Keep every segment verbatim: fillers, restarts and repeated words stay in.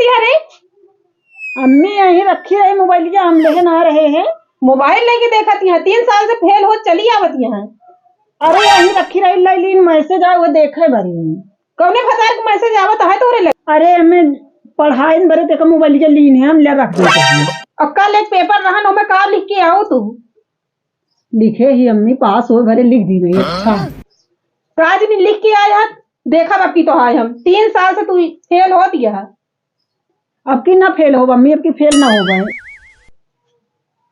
अरे अम्मी, यहीं रखी रही मोबाइलिया, हम लेहे ना रहे हैं। मोबाइल लेके देखत यहाँ, तीन साल से फेल हो चली आवत यहाँ। अरे, यहीं रखी रही, ले लीन, मैसेज आए, वो देखे बरी। कौने भतार के मैसेज आवत है तोरे लगे? अरे, हमें पढ़ाई में बरे तेका मोबाइलिया लीन है, हम ले रख देते हैं। अब कल एक पेपर रहन, ओमे का लिख के आओ तू? लिखे ही अम्मी, पास हो भरे लिख दी नहीं। अच्छा, काज नहीं लिख के आया, देखा बाकी तो आए हम, तीन साल से तू फेल होत यहाँ। अब की ना फेल हो अम्मी, अब की फेल ना हो गए।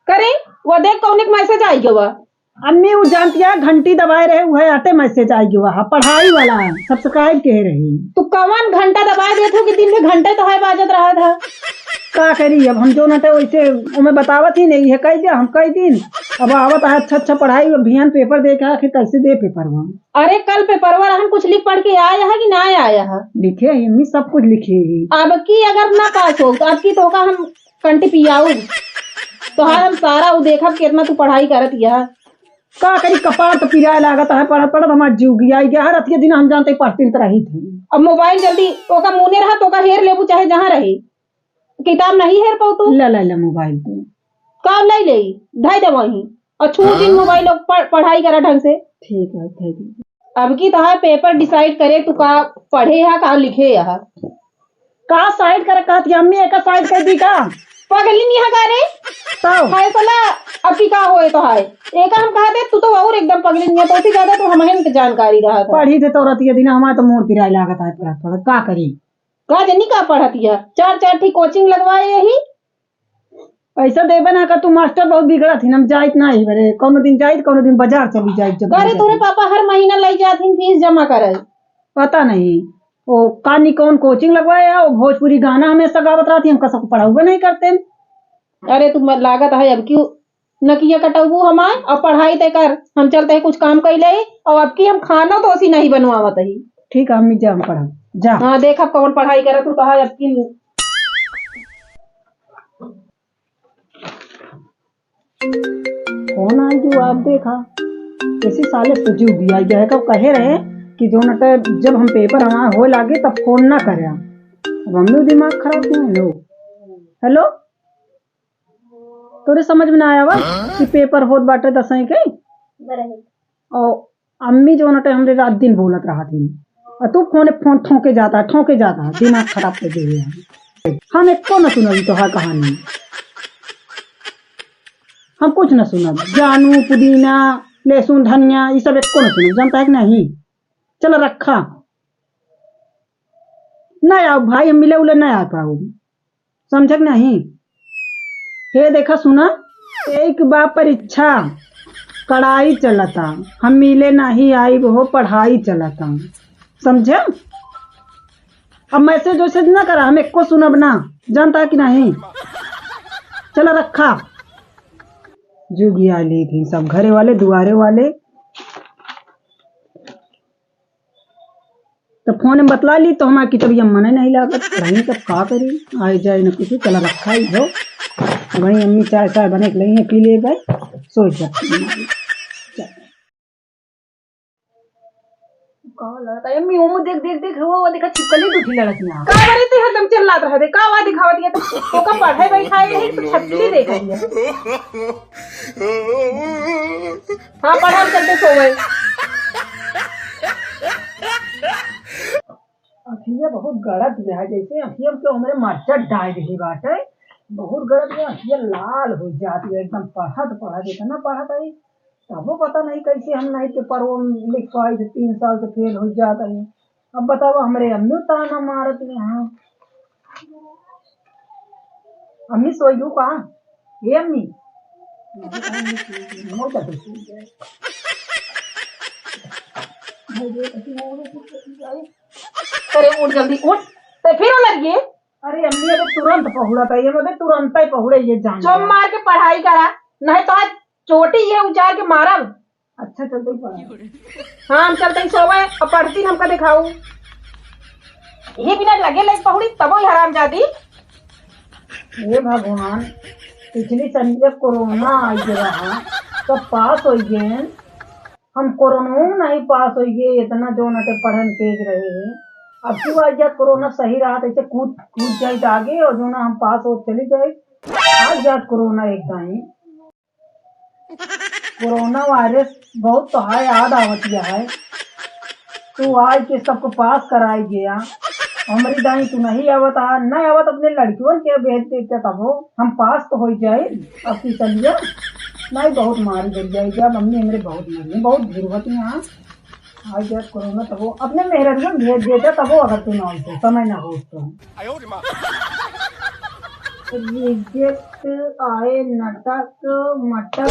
करे, वो देख कौन एक मैसेज आई गवा। अम्मी, वो जानती है, घंटी दबाए रहे, वो है आते मैसेज आई गवा, हाँ, पढ़ाई वाला, सब्सक्राइब के रही। तू कौन घंटा दबाए देत हो कि दिन में घंटे तो है बाजत रहा था। का करी, अब हम जो ना थे वैसे उमें बतावत ही नहीं है, कह दिया, हम कह दिन। अब आवत है अच्छा अच्छा पढ़ाई, अब भियान पेपर दे के आखिर कैसे दे पेपर वहाँ। अरे, कल पेपरवा रहन, कुछ लिख पढ़ के आया है कि ना आया है? लिखे ही अम्मी, सब कुछ लिखे ही। अब की अगर ना पास हो, तो अब की तोका हम कंटी पियाऊ। तोहार हम सारा उ देखब, कितना तू पढ़ाई करत यह। का करी, कपार तो पिराए लागत है, पढ़त पढ़त हमार जीव गिया गया है। रतिया दिन हम जानते पढ़ती तो रही थी। अब मोबाइल जल्दी ओका मुने रहा, तोका हेर लेबू, चाहे जहाँ रहे। किताब नहीं हेर पाऊ तू? ले, ले, ले मोबाइल तू। का ले ले? धई दे वहीं। और छू दिन हाँ। मोबाइल और पढ़-, पढ़ाई करा ढंग से। ठीक है, ठीक है। अब की तोहार पेपर डिसाइड करे तू का पढ़े हा, का लिखे हा। का साइड करे कहत कि अम्मी एका साइड कर दी का? पगली नहीं है का रे? तो? फैसला अब की का होए तो है। एका हम कहते तू तो और एकदम पगली नहीं है, तो उसी ज्यादा तू हमहिन के जानकारी रहा था। पढ़ी थे तो रतिया दिन हमारे तो मोर पिराए लागत है पढ़त पढ़त, का करी? का जनी का पढ़त यह? चार चार ठी कोचिंग लगवाए यही। पैसा देबे ना का, तू मास्टर बहुत बिगड़त ही, हम जाइत ना ही बरे, कौनो दिन जाइत, कौनो दिन बाजार चली जाइत जब अरे, तोरे पापा हर महीना लई जात ही फीस जमा करे। पता नहीं, वो कानी कौन कोचिंग लगवाए है, वो भोजपुरी गाना हमेशा गावत रहती, हम कसको पढ़ाउबे नहीं करते। अरे, तू मत लागत है अब क्यों नकिया कटौबू हमार, और पढ़ाई ते कर, हम चलते हैं कुछ काम कर ले, और अब की हम खाना तो उसी नहीं बनवावत ही। ठीक है, अम्मी जा, हम पढ़ब, जा। हाँ, देख अब कौन पढ़ाई करत हो, तो है अब की। फोन आई जो आप देखा, इसी साले से जीव दिया गया है, कब कहे रहे कि जो न ते जब हम पेपर हमार हो लागे तब फोन ना करे। अब हमने दिमाग खराब किया। हेलो, हेलो, तोरे समझ में ना आया बा कि पेपर होत बाटे दसवीं के? बराबर। और अम्मी जो नटे हमरे रात दिन बोलत रहत ही, और तू फोन, फोन ठोके जाता है, ठोके जाता है, दिमाग खराब कर दे रहे हैं। हम एको न सुनब तोहार कहानी, हम कुछ न सुनब। जानू, पुदीना, लहसुन, धनिया, ये सब एको न सुनब, जानता है कि नहीं? चल रखा, ना आओ भाई, हम मिले उले ना आ पाओ। समझक नहीं? हे देखा सुना, एक बा परीक्षा, कड़ाई चलता, हम मिले नहीं आई, वो पढ़ाई चलता। समझे? अब मैसेज वैसेज ना करा, हम एको सुनब ना, जानता कि नहीं? चला रखा। जुगिया ली थी सब घरे वाले, दुआरे वाले। तो फोन में बतला ली तो हमारे किताबिया मने नहीं लागत, पढ़ाई तब का करी, आए जाए न कुछ, चला रखा ही हो। वहीं अम्मी चाय, चाय बने के लई है, पी ले भाई, सो जा। का लड़त है? अम्मी, ओमो देख, देख, देख, वो, वो देखा, छिपकली दूठी लड़त यहाँ। का बरे ते हरदम चिल्लात रह दे, का वा दिखावत ये तो, ओका पढ़े बैठाए नहीं, तो छपली देख रही है। हाँ, पढ़ा हम चलते सो गए। अखिया बहुत गड़त गया है, जैसे अखिया के हमरे मरचा डाल दे बाटे। बहुत गड़त गया, अखिया लाल हो जाती है एकदम, पढ़त पढ़त इतना पढ़त है, तबो पता नहीं कैसे हम नहीं पेपर वो लिख पाई थे, तीन साल से फेल हो जाता है। अब बताओ, हमरे अम्मी ताना मारत यहाँ। अम्मी सोइगू का? हे अम्मी। अरे उठ जल्दी उठ, ते फिर लग गए। अरे अम्मी, अबे तुरंत पहुड़ा था ये, अबे तुरंत ही पहुड़े ये जान। चुप मार के पढ़ाई करा, नहीं तो आज चोटी ये उजाड़ के मारब। अच्छा, चलते ही पढ़ा। हाँ, हम चलते ही सोवे, अब पढ़ती हमका दिखाऊ। ये बिना लगे लगे पहुड़ी, तबो ही हरामजादी। हे भगवान, पिछली संडे कोरोना आ गया रहा, तो पास हो गए। हम कोरोना नहीं पास हो गए, इतना जो नटे पढ़न तेज रहे हैं। अब तू आज जात कोरोना सही रहा, तो ऐसे कूद, कूद जाइत आगे और जो ना हम पास हो चली जाए। आज जात कोरोना एक दाई। कोरोना वायरस बहुत तो है, याद आवत है। तू आज के सबको पास कराई गया। हमरी दाई तू नहीं आवत आ, नहीं आवत अपने लड़कियों के भेज दे के तब हो, हम पास तो हो जाए। अब तू चलिए, नहीं बहुत मारी गिर जाए क्या मम्मी, हमरे बहुत मरी, बहुत गिरवत यहाँ। आ गया कोरोना, तब वो अपने मेहररुआ भेज देता, तब वो अगर तू ना होतो, समय ना होतो। रिजेक्ट आए नटक मटक।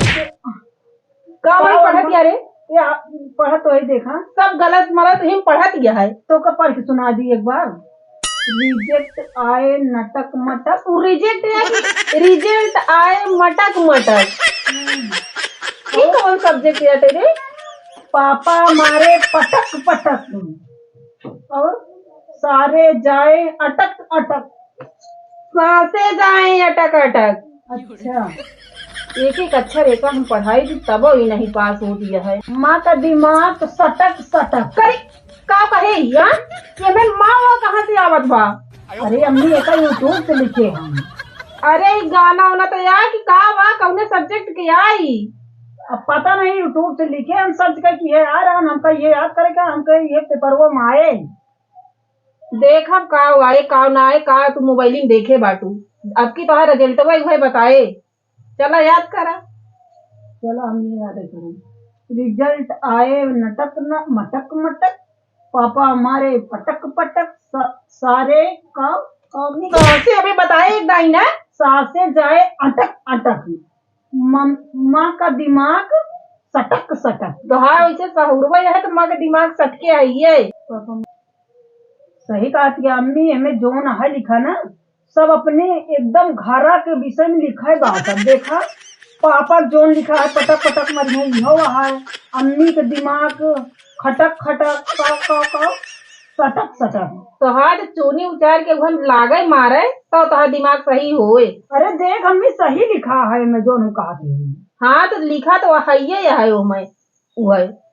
का भाई का पढ़त या रे? या पढ़त तो है, देखा। सब गलत मलत ही पढ़त या है। तो का पढ़ के सुना दी एक बार। रिजेक्ट आए नटक मटक। तू रिजेक्ट या कि रिजल्ट आए मटक मटक? हम्म। ये कौन सब्जेक्ट या तेरे? पापा मारे पटक पटक। और सारे जाए अटक अटक। सासे जाए अटक अटक। अच्छा। एक एक अक्षर एक हम पढ़ाई थी, तब ही नहीं पास होती है। माँ का दिमाग सटक सटक। करे, का कहे या? ये में माँ वो कहाँ से आवत बा? अरे अम्मी, ये का YouTube से लिखे हम। अरे, ई गाना वाना तो या कि का बा, कौने सब्जेक्ट के आई? अब पता नहीं, YouTube से लिखे हम, सर्च करके ये आ रहा, हमका ये याद करे का, हमका ये पेपरवा में आए। देखब का आए, का ना आए, का तू मोबाइल में देखे बाटू। अब की तोहार रिजल्टवा उहे बताए। चला याद करा। चला हम ये याद करें। रिजल्ट आए नटक न, मटक मटक, पापा मारे पटक पटक, सा-, सारे का, का नहीं? सासे अबे बताए एक दाई ना। सासे जाए अटक अटक, मम-, माँ का दिमाग सटक सटक। तो हाँ, वैसे सहुरवा है तो माँ का दिमाग सटके है ये। पापा सही कहत या अम्मी, एमे जौन है लिखा ना, सब अपने एकदम घरा के विषय में लिखा है बात। अब देखा, पापा जौन लिखा है, पटक पटक मरिहे, इहो है। अम्मी के दिमाग खटक खटक, का, का, का, सटक सटक। तोहार चोनी उचार के उहन लागे मारे, तो तोहार दिमाग सही होए। अरे देख अम्मी, सही लिखा है, एमे जौन हम कहत है। हाँ, तो लिखा तो हइये है ओमे, उहे।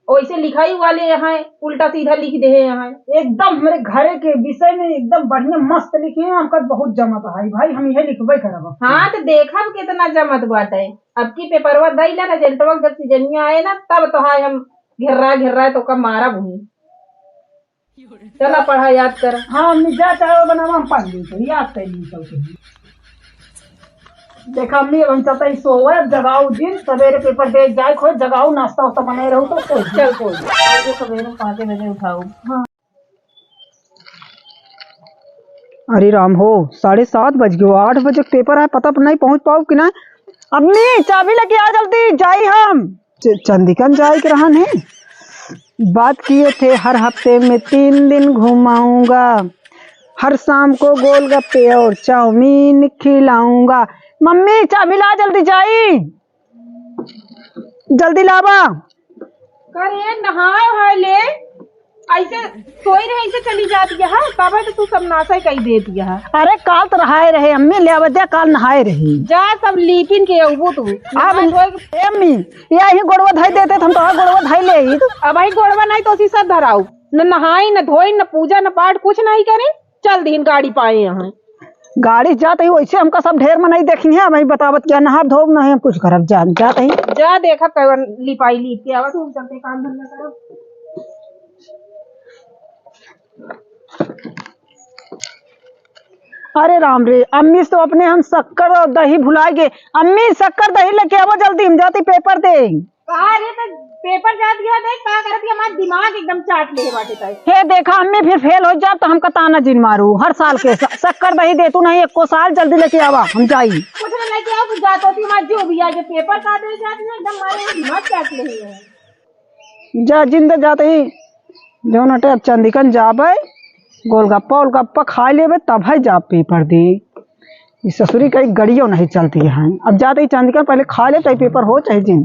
ओइसे लिखाई वाले यहाँ उल्टा सीधा लिख दे हैं यहाँ। एकदम हमरे घरे के विषय में एकदम बढ़िया मस्त लिखे हैं, हमका बहुत जमत है भाई, हम इहे लिखबे करब अब। हाँ, तो देखब कितना जमत बाटे। अब की पेपरवा दई ला, रिजल्टवा जब सीजनिया आए ना, तब तो हाय हम घेर्रा घेर्रा तो का मारब हूँ। चला पढ़ा, याद कर। हाँ, हम जा चाय बनावा, हम पढ़ ली तो याद कर ली तो। देखा अम्मी, अब हम चलता ही सोवे, अब जगाऊ जिन, सवेरे पेपर दे जाए, खोए जगाऊ, नाश्ता वास्ता बनाए रहू तो कोई। चल कोई। आज सवेरे पाँचे बजे उठाऊ। हाँ। अरे राम हो, साढ़े सात बज गयो, आठ बजे पेपर है, पता नहीं पहुँच पाऊ कि ना। अम्मी, चाबी लेके आ जल्दी, जाई हम। च-, चंदिकन जाए के रहन है। बात किए थे हर हफ्ते में तीन दिन घुमाऊंगा, हर शाम को गोलगप्पे और चाउमीन खिलाऊंगा। मम्मी, चाबी ला, जल्दी जाई, जल्दी लावा। करे नहाए है ले, ऐसे सोई रहे, ऐसे चली जाती है, हाँ? तबे तो तू सब नाशा ही कही देती है। अरे काल तो नहाए रहे अम्मी, ले आवे दे, काल नहाए रही। जा सब लीपिन के अउबो तू। अब नहाए धोए के ए अम्मी, यही गोड़वा धई देते तो हम तो गोड़वा धई ले ही। अब भाई गोड़वा नहीं तो उसी सब धराऊ, न नहाई, न धोई, न पूजा, न पाठ, कुछ नहीं करे। चल दीन गाड़ी पाए यहाँ। गाड़ी जात ही वैसे हमका सब ढेर मनई देखी है, वही बतावत क्या नहाब धोब नहीं हम कुछ करब, जा, जात ही। जा देखा कवन लिपाई लीप के आवत हूँ, चलते काम धंधा करब। अरे राम रे, अम्मी से तो अपने हम शक्कर और दही भुला गए। अम्मी शक्कर दही लेके आवो जल्दी, हम जाती पेपर दे। का रे, त पेपर जात गया, देख का करत गया, हमार दिमाग एकदम चाट ले बाटे ताई। हे देखा, अम्मी फिर फेल हो जाब त हमका ताना जिन मारू। हर साल के स-, शक्कर दही देतू नहीं एको साल, जल्दी लेके आवा, हम जाई। कुछ ना लेके आओ, कुछ जात होती हमार जो भी आगे पेपर का दे जात है, एकदम हमारे दिमाग चाट ले है। जा जिंदा जात ही, जौन हटे अब चंदिकन जाबे, गोलगप्पा ओलगप्पा खा लेबे, तब है जाब पेपर दे। ई ससुरी कई गड़ियो नहीं चलती है। अब जाते ही चंदिकन पहले खा ले, चाहे पेपर हो चाहे जिन।